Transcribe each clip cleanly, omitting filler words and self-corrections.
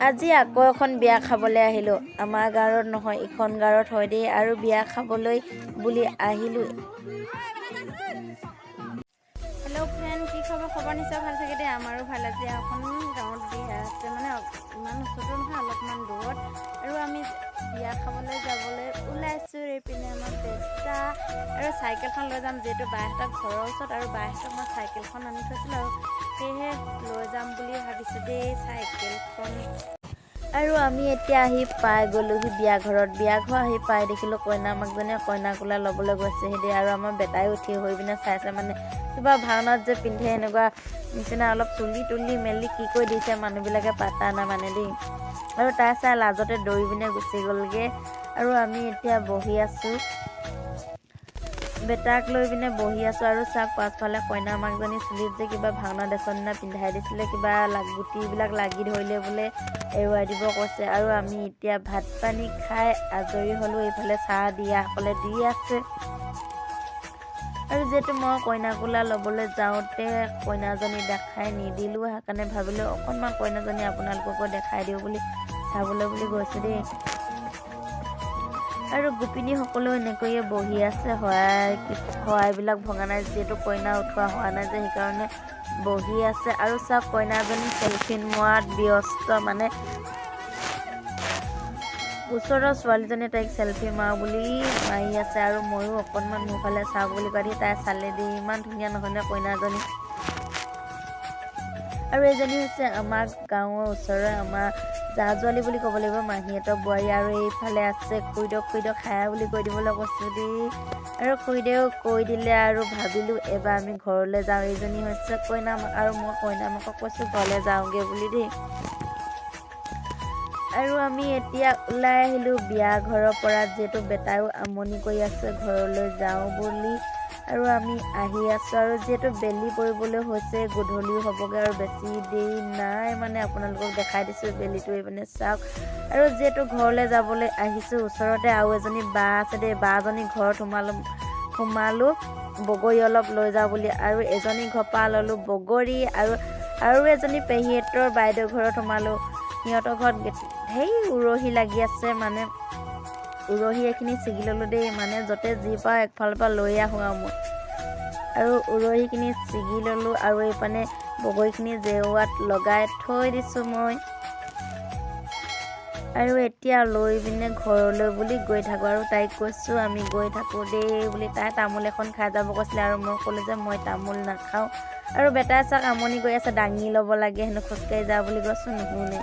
আজি আকৌ এখন বিয়া খাবলৈ আহিলোঁ। আমাৰ গাঁৱত নহয়, ইখন গাঁৱত হয় দেই। আৰু বিয়া খাবলৈ বুলি আহিলোঁ। হেল্ল' ফ্ৰেণ্ড, কি খবৰ? খবৰ নিশ্চয় ভাল চাগে দেই। আমাৰো ভাল। আজি এখন গাঁৱত বিয়া আছে, মানে ইমান ওচৰতো নহয়, অলপমান দূৰত। আৰু আমি বিয়া খাবলৈ যাবলৈ ওলাইছোঁ। এইপিনে আমাৰ বেটা আৰু চাইকেলখন লৈ যাম, যিহেতু বাহঁতৰ ঘৰৰ ওচৰত আৰু বাহঁতক মই চাইকেলখন আনি থৈছিলোঁ আৰু সেয়েহে লৈ যাম বুলি ভাবিছোঁ দেই চাইকেলখন। আৰু আমি এতিয়া আহি পাই গ'লোহি বিয়া ঘৰত। বিয়া ঘৰ আহি পাই দেখিলোঁ কইনা মাকজনীয়ে কইনা কোলা ল'বলৈ গৈছেহি দেই। আৰু আমাৰ বেটাই উঠি হৈ পিনে চাইছে, মানে কিবা ভাওনাত যে পিন্ধে এনেকুৱা নিচিনা অলপ চুলি তুলি মেলি কি কৰি দিছে মানুহবিলাকে, পাতা নাই মানে দেই। আৰু তাই চাই লাজতে দৌৰি পিনে গুচি গ'লগৈ। আৰু আমি এতিয়া বহি আছোঁ, বেটাক লৈ পিনে বহি আছোঁ। আৰু চাওক, পাছফালে কইনা মাকজনী চুলিত যে কিবা ভাওনা ড্ৰেছৰ নিচিনা পিন্ধাই দিছিলে, কিবা গুটিবিলাক লাগি ধৰিলে বোলে, এৰুৱাই দিব কৈছে। আৰু আমি এতিয়া ভাত পানী খাই আজৰি হ'লোঁ। এইফালে চাহ দিয়াসকলে দি আছে। আৰু যিহেতু মই কইনা কোলা ল'বলৈ যাওঁতে কইনাজনী দেখাই নিদিলোঁ, সেইকাৰণে ভাবিলোঁ অকণমান কইনাজনী আপোনালোককো দেখাই দিওঁ বুলি, চাবলৈ বুলি গৈছোঁ দেই। আৰু গোপিনীসকলেও এনেকৈয়ে বহি আছে। শৰাই শৰাইবিলাক ভঙা নাই, যিহেতু কইনা উঠোৱা হোৱা নাই যে, সেইকাৰণে বহি আছে। আৰু চাওক, কইনাজনী চেলফি মৰাত ব্যস্ত, মানে ওচৰৰ ছোৱালীজনীয়ে তাইক চেলফি মাৰো বুলি মাৰি আছে। আৰু ময়ো অকণমান মোৰ ফালে চাওক বুলি কোৱা দেখি তাই চালে দেই। ইমান ধুনীয়া নহয়নে কইনাজনী? আৰু এইজনী হৈছে আমাৰ গাঁৱৰ ওচৰৰে, আমাৰ জা জোৱালী বুলি ক'ব লাগিব, মাহীহঁতৰ বোৱাৰী। আৰু এইফালে আছে খুৰীদেউ। খুৰীদেউ খায়া বুলি কৈ দিবলৈ কৈছোঁ দেই। আৰু খুৰীদেউ কৈ দিলে। আৰু ভাবিলোঁ এবাৰ আমি ঘৰলৈ যাওঁ। এইজনী হৈছে কইনা মাক আৰু মই কইনা মাকক কৈছোঁ ঘৰলৈ যাওঁগৈ বুলি দেই। আৰু আমি এতিয়া ওলাই আহিলোঁ বিয়া ঘৰৰ পৰা, যিহেতু বেটায়ো আমনি কৰি আছে ঘৰলৈ যাওঁ বুলি। আৰু আমি আহি আছোঁ। আৰু যিহেতু বেলি পৰিবলৈ হৈছে, গধূলিও হ'বগৈ আৰু বেছি দেৰি নাই, মানে আপোনালোকক দেখাই দিছোঁ বেলিটো, এইপিনে চাওক। আৰু যিহেতু ঘৰলৈ যাবলৈ আহিছোঁ, ওচৰতে আৰু এজনী বা আছে দেই। বাজনী ঘৰত সোমালোঁ সোমালোঁ বগৰী অলপ লৈ যাওঁ বুলি। আৰু এজনী ঘৰৰ পৰা ল'লোঁ বগৰী। আৰু আৰু এজনী পেহীহঁতৰ বাইদেউ ঘৰত সোমালোঁ। সিহঁতৰ ঘৰত ঢেৰ উৰহি লাগি আছে, মানে উৰহি এইখিনি ছিগি ল'লোঁ দেই। মানে য'তে যি পাওঁ একফালৰ পৰা লৈ আহোঁ আৰু মই। আৰু উৰহিখিনি ছিগি ল'লোঁ আৰু এইপিনে বগৰীখিনি জেওৰাত লগাই থৈ দিছোঁ মই। আৰু এতিয়া লৈ পিনে ঘৰলৈ বুলি গৈ থাকোঁ। আৰু তাইক কৈছোঁ, আমি গৈ থাকোঁ দেই বুলি। তাই তামোল এখন খাই যাব কৈছিলে আৰু মই ক'লোঁ যে মই তামোল নাখাওঁ। আৰু বেটাই চাওক, আমনি কৰি আছে, দাঙি ল'ব লাগে হেনো, খোজকাঢ়ি যা বুলি কৈছোঁ, নুশুনে।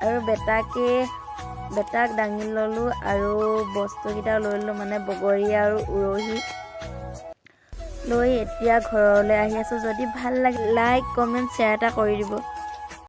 আৰু বেটাক দাঙি ল'লোঁ আৰু বস্তুকেইটাও লৈ ল'লোঁ, মানে বগৰী আৰু উৰহি লৈ এতিয়া ঘৰলৈ আহি আছোঁ। যদি ভাল লাগে, লাইক, কমেণ্ট, শ্বেয়াৰ এটা কৰি দিব।